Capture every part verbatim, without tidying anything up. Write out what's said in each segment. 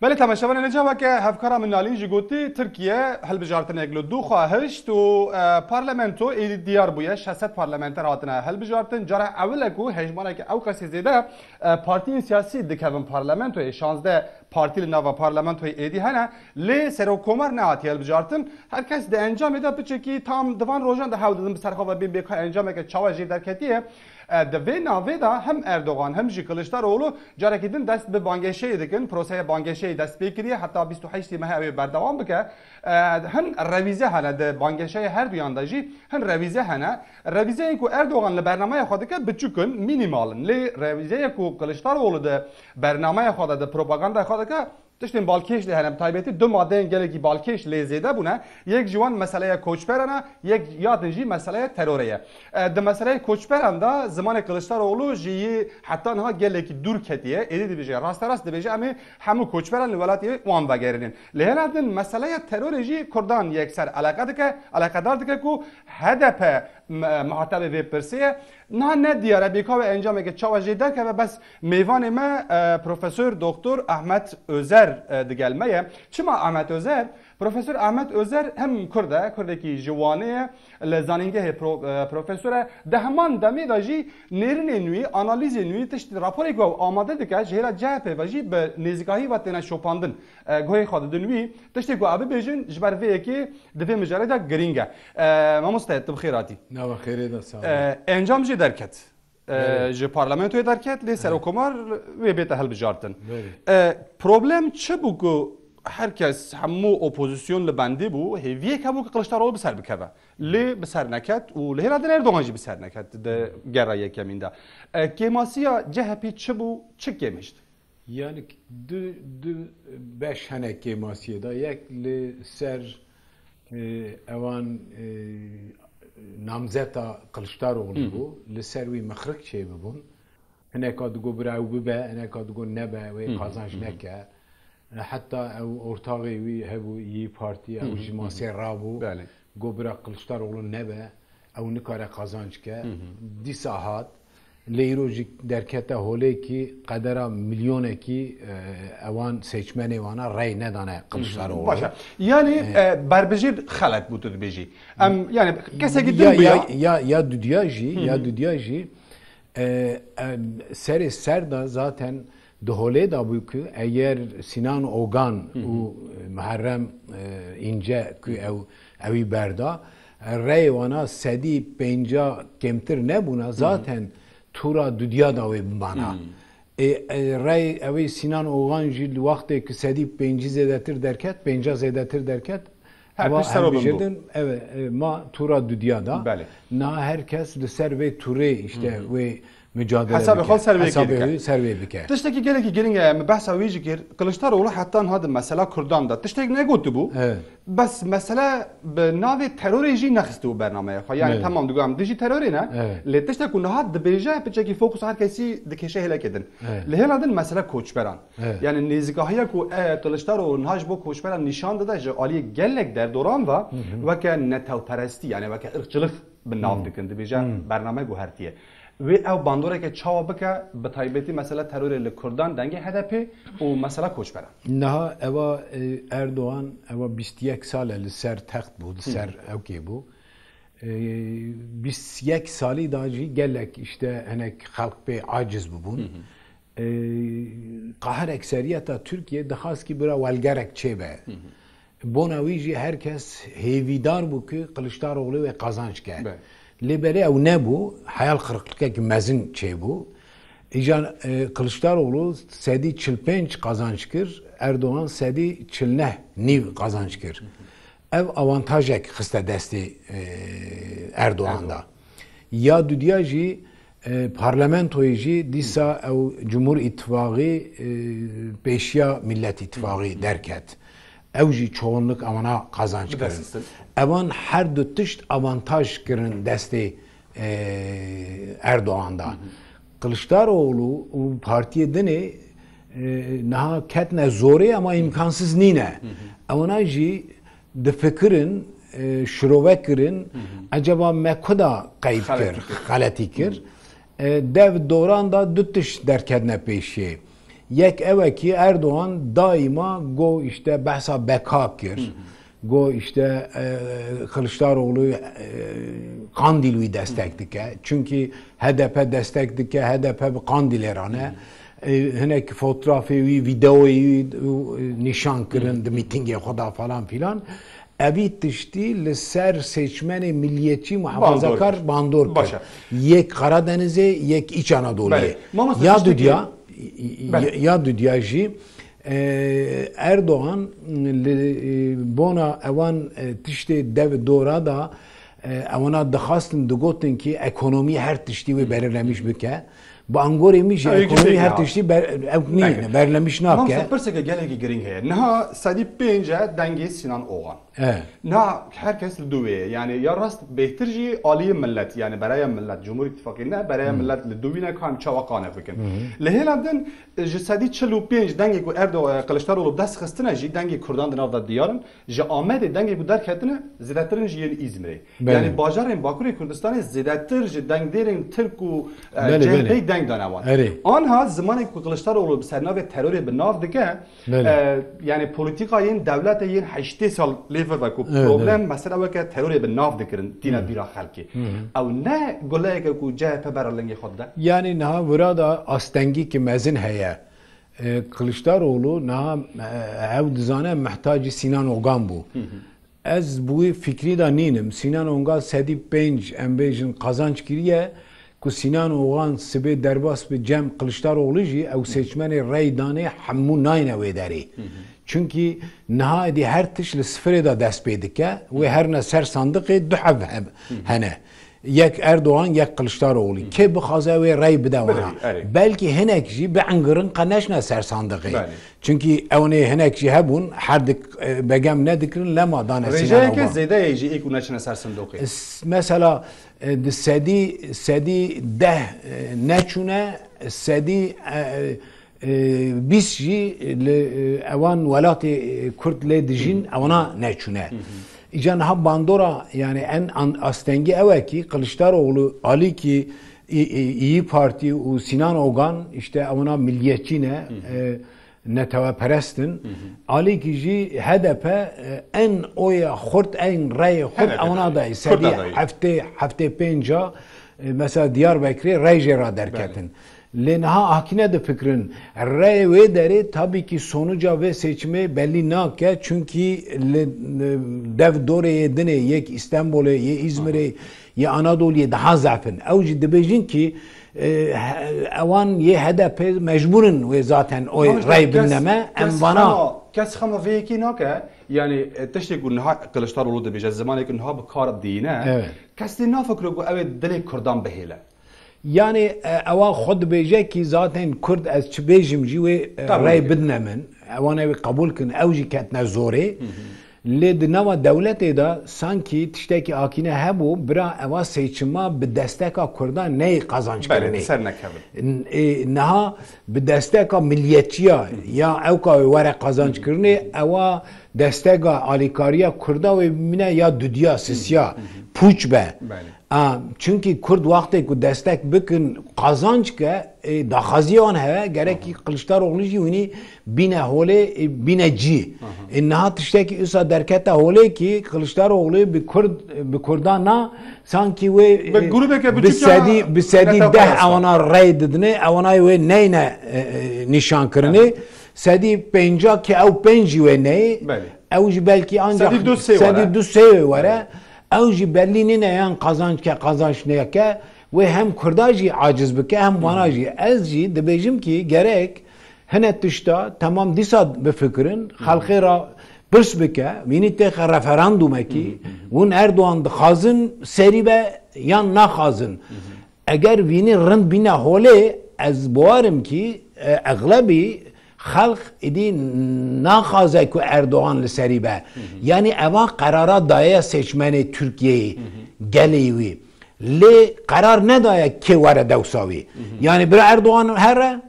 Belê, temaşevanên, li cihekê hevkara min Nalîn jî gotî, Tirkiye hilbijartinek li dû xwe hişt û, e, parlamento êdî diyar bûye. Şeş sed parlamenter hatine hilbijartin. Cara ewil e ku hejmareke ew qasî zêde, e, partiyên siyasî dikevin parlamentoyê. Şazdeh partî li nava parlamentoyê êdî hene. Lê serokkomar nehatiye hilbijartin. Her kes di encamê de piçekî tam di van rojan de hewl didin bi ser xwe ve bên bêka encameke çawa jê derketiye. E, di vê navê de hem Erdogan hem jî Kiliçdaroglu carekî din dest bi bangeşeyê dikin, proseya bangeşeyê dest pê kiriye, heta bîst û heştê mehê ew ê berdewam bike. E, hin revîze hene di bangeşeyê her duyan de jî, hin revîze hene. Revîzeyên ku Erdogan li bernameya xwe dike biçûk in, mînîmal in. Lê revîzeyê ku Kiliçdaroglu di bernameya xwe de, di propagandaya xwe dike, tiştên balkêş lê hene, bi taybetî du madeyên gelekî balkêş lê zêde bûne. Yek ji wan meseleya koçberan e, yek ya din jî meseleya terorê ye. E, di meseleya koçberan de zimanê Kiliçdaroglu ji yê heta niha gelekî dûr ketiye. Êdî dibêje, rasterast dibêje, em ê hemû koçberan li welatê wan vegerînin. Li hêla din meseleya terorê jî Kurdan yekser eleqe dike, eleqedar dike ku H D P m-, muhatebê vê pirsê ye. Niha ne diyar e bêka wê encameke çawa jê derkeve, bes mêvanê me, e, Profesor Doktor Ahmet Özer, e, digel me ye. Çima Ahmet Özer? Profesor Ahmet Özer hem Kurd e, Kurdekî ji Wanê ye, li zanîngehê pro-, e, profesor e. Di heman demê de jî nêrînên wî, analîzên wî, tişt raporê ku ew amade dike, ji hêla C H P ve jî bi nêzîkahî ve têne şopandin. E, guhê xwe didin wî. Tiştê ku ew bibêjin, ji ber vê yekê di vê mijarê de girîng e. E, mamoste, tu bi xêr hatî. Nava xêrê de, sağ ol. E, encam jê derket. E, Belê. Ji parlamentoyê derket, lê Belê. Serokkomar wê bête hilbijartin. Belê. E, problem çi bû ku her kes, hemû opozîsyon li bendê bû, hêviyek hebû ku Kiliçdaroglu bi ser bikeve. Lê bi ser neket û li hêla din Erdogan jî bi ser neket di gera yekemîn de. E, kêmasiya C H P çi bû, çi kêmîşt? Yani du, du beş hene kêmasiyê de. Yek li ser, e, ewan, e, namzeta Kiliçdaroglu Hı hı. bû, li ser wî mixrik çêbibûn. Hineka digo bira ew bibe, hineka digo nebe, wê Hı hı, qazanc hı hı. neke. E, heta ew ortaxê wî hebû, Yî Partî, ew Hı hı, ji hı hı. masê rabû. Belê. Go bira Kiliçdaroglu nebe, ew nikare qazanc ke. Hı hı. Dîsa hat, lê îro jî derkete holê kî qedera milyonekî, e, ewan seçmenê wana rey nedane Hı hı. Kiliçdaroglu. Baş e. Yani, E, e, berbijêr xelet bû tu dibêjî. Em, yani, kesekî din ya, bûya. Ya, ya, ya dudiya jî, Hı hı. ya dudiya jî, e, em, serê ser de zaten di holê de bû ku eger Sinan Ogan Hı hı. û Muharrem, e, İnce ku Hı hı. ew, ewî berda, e, reyê wana sedî pênca kêmtir nebûna, Hı hı. zaten tura dudiya da wê bimana. Hı. E, e, rey ewê Sinan Ogan jî li wextê ku sedî pêncî zêdetir derket, pênca zêdetir derket, Her eva tişt sero bin bû. hevbijêrdin, evet, e, ma tura dudiya da. Belê. Niha her kes li ser vê turê işte Hı hı. wê mücadele Hesabê bike. xwe ser vê Hesabê dike. xwe ser vê bike. Tiştekî gelekî girîng e, em behsa wî jî kir. Kiliçdaroglu heta niha di mesela Kurdan de tiştek negotibû. Evet. Bes mesele bi navê terorê jî nexistibû bernameya xwe. Yani Evet. tamam, digo em dijî terorê ne. Evet. Lê tiştek ku niha dibêje, piçekî fokus her kesî dikêşe hêlekê din. Evet. Li hêla din mesele koçberan. Evet. Yani nêzîkahiya ku, e, Kiliçdaroglu niha ji bo koçberan nîşan dide, ji aliyê gelek derdoran ve Hı hı. weke netewperestî, yani weke irqçilik bi nav Hı. dikin. Dibêje Hı. bername guhertiye. Wê ew bandoreke çawa bike, bi taybetî mesela terorê li Kurdan dengê H D P û mesela koçberan? Niha eva, e, Erdogan eva bîst yek sal e li ser text bû, li Hı. ser ewkê bû. E, bîst yek salî da jî gelek işte hinek xelk pê aciz bûbûn. Hı hı. E, qahir ekseriyeta Tirkiye dixwast ki bira welgerek çêbe. Hı hı. Bona wî jî her kes hêvîdar bû ku Kiliçdaroglu wê qazanc ke. Be. Lê belê ew nebû, heyal qirqlikek mezin çêbû. Îcar, e, Kiliçdaroglu sedî çil pênc qazanc kir, Erdogan sedî çil neh nîv qazanc kir. Ev avantajek xiste destê, e, Erdogan da. Erdogan. Ya dudiya jî, e, parlamentoyê jî dîsa ew Cumhur Îttifaqî, e, pêşiya Millet Îttifaqî derket. Ew jî çoğunluk ewana qazanç kirin. Evan her du tişt avantaj kirin destê, e, Erdogan da. Kiliçdaroglu û partiyê dinê, e, niha ketine zorê ama îmkansız nîne. Ewana jî difikirin, e, şirove kirin, eceba me ku da qeyb kir, xeletî kir. E, dev doran da du tişt derketine pêşiyê. Yek ew e ki Erdogan daîma go işte behsa beka kir. Go işte, e, Kılıçdaroğlu, e, Kandîl wî destek dike. Çünkü H D P destek dike, H D P bi Kandîlê re ne. E, hinek fotoğrafê wî, videoyê wî, e, nîşan kirin di mîtingê xwe de falan filan. Evî tiştî li ser seçmenê milliyetçî muhafazakar bandor kir. Baş e. Yek Karadenizê, yek Îç Anadoluyê. Belê. Mamoste, ya tiştekî dudya, Belê. ya, ya dudya jî, e, Erdogan li, e, bona ewan, e, tiştê dev dora da, e, ewana dixwastin digotin ki ekonomî her tiştî wê belirlemiş bike. Bi angorê min jî ekonomî her tiştî ber-, ew nîne, belirlemiş nake. Mamoste, pirseke gelekî girîng heye. Niha sedî pênc e dengê Sinan Ogan. E. Niha her kes li dû wê ye. Yani ya rast bêhtir jî aliyê millet, yani beraya millet, Cumhur Îttifaqê ne, beraya millet li dû wî ne, ka em çawa qane bikin. Li hêla din, e, ji sedî çil û pênc dengê ku Erdo-, e, Kılıçdaroğlu bi dest xistine jî dengê Kurdan di nav de diyar in. Ji Amedê dengê ku derketine zêdetir in ji yên Îzmirê. Belê. Yani bajarên Bakurê Kurdistanê zêdetir ji dengdêrên Tirk û, e, Belê, C H P'yê belê. deng dane wan. Erê. Anha zimanê ku Kılıçdaroğlu bi ser navê terorê bi nav dike, Belê. e, yani politika yên dewletê yên heştê sal lê vir ve ku Evet, problem, evet. mesela weke terorê bi nav dikirin, tîne bîra xelkê. Ew ne guleyeke ku C H P bera lingê xwe dide. Yani niha vira da astengî ki mezin heye. E, Kılıçdaroğlu niha, e, ew dizane mihtacî Sinan Ogan bû. Ez bi wî fikrî de nînim. Sinan Ogan sedî pênc, em bêjin, qazanc kiriye ku Sinan Ogan sibê derbas bi Cem Kılıçdaroğlu jî ew seçmenê rey danê hemû nayne wê derê. Çünkü niha êdî her tişt li sifirê de dest pê dike, wê herine ser sandiqê du heb heb hene. Yek Erdogan, yek Kılıçdaroğlu. Kê bixwaze wê rey bide wana. Belkî hinek jî bi engirin qe neçine ser sandiqê. Belê. Çünkü ewnê hinek jî hebûn, herdik, e, begem nedikirin, lema dane Sinan Ogan. Rêjeyeke zêde ye jî ê ku neçine ser sindoqê. S-, mesela, e, di sedî, sedî deh, e, neçûne, sedî, e, e, bîst jî li, e, ewan welatê, e, Kurd lê dijîn, ewana neçûne. Îca niha bandora, yani en an-, astengî ew e ki Kılıçdaroğlu alî ki İ-, İ-, İYİ Parti û Sinan Ogan işte ewana milliyetçî ne, e, neteweperest in. Alîkî jî H D P, e, en oya xurt, en reyê xurt ewana dayî. Sedî heftê, heftê pênca, e, mesela Diyarbekirê rey jê ra derketin. Lê niha akîne difikirin. Reyê wê derê tabii ki sonuca vê seçimê belli nake. Çünkü li, li dev dorê yê dinê, yek Îstanbulê, yê Îzmirê, yê Anadoluyê daha zaf in. Ew jî dibêjin ki, e, he-, ewan yê H D P mecbur in wê zaten oy rey bidine me. Em vana kes xema vê yekê nake. Yani, e, tiştê ku niha Kılıçdaroğlu dibêje, zimanê ku niha bi kar dîne, kes lê nafikire ku ew ê dilê Kurdan bihêle. Yani, e, ewa xwe dibêje ki zaten Kurd ez çi bêjim jî wê, e, rey bidine min. Ewan ew ê qebûl kin, ew jî ketine zorê. Lê di nava dewletê de sankî tiştekî akîne hebû, bira ewa seçima bi desteka Kurdan neyê qazanc kirinê. Belê, ser nekevin. N-, e, niha bi desteka milliyetçiya ya ewka wê were qazanc kirinê, ewa desteka alîkariya Kurda wê bimîne ya dudiya, sisiya, pûç be. Belê. A, çünkü Kurd wextê ku destek bikin, qazanc ke, e, daxwaziya wan heye, gerek ki Kılıçdaroğlu jî winî bîne holê, e, bîne cî. E, niha tiştekî usa derkete holê ki Kılıçdaroğlu bi Kurd, bi Kurdan na, sanki wê, e, bi sedî, bi sedî deh ewana rey didine, ewana wê neyne, e, e, nîşan kirinê. Sedî pênca ki ew pênc jî wê neyê. Belê. Ew jî belkî ancak sedî du sê were. Ew jî belî nîne yan qazanc ke, qazanc neke, wê hem Kurda jî aciz bike, hem vana jî. Ez jî dibêjim ki gerek hine tişta temam dîsa bifikirin, xelkê ra pirs bike, vînî têxe referandumekî, hûn Erdogan dixwazin serî be yan naxwazin. Eger vînî rind bîne holê, ez bawerim ki, e, exlebî xelq îdî naxwaze ku Erdogan li serî be. Yanî eva qerara daye seçmenê Tirkiyeyê, gelê wî. Lê qerar nedaye kê were dewsa wî. Yanî bira Erdogan here,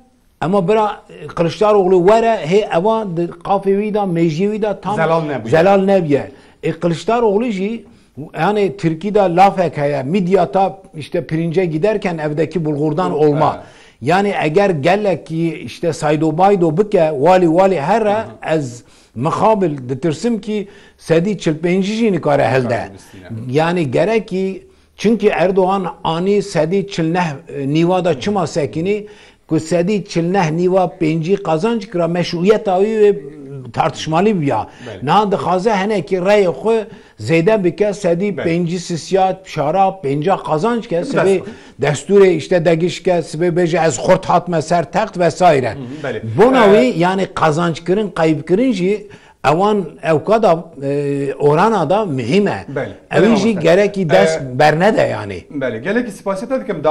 ema bira, e, Kılıçdaroğlu were, hê eva di qafê wî de, mêjiyê wî de tam zelal nebûye. Zelal nebûye. E, Kılıçdaroğlu jî, yani Tirkî de lafek heye, Midyat'a işte pirince giderken evdeki bulgurdan olma. Yani eger gelekî işte saydo baydo bike, walî walî here, ez mixabil ditirsim ki sedî çil pêncî jî nikare hilde. Yani gerekî, çünkü Erdoğan anî sedî çil neh, e, nîva da çima sekinî, ku sedî çil neh nîva pêncî qazanc kira, meşruiyeta wî wê tartışmalı biya. Niha dixwaze henekî reyê xwe zêde bike, sedî pêncî sisiya şara pênca qazanc ke, sibê destûrê işte degiş ke, sibê bêje ez xurt hatme ser text vesaire. Bona wî yani qazanc kirin, qeyb kirin jî ewan ewka da, e, orana da muhîm e. Ewî jî gerekî dest bernede yani. Belê, gelekî spasiya te dikim.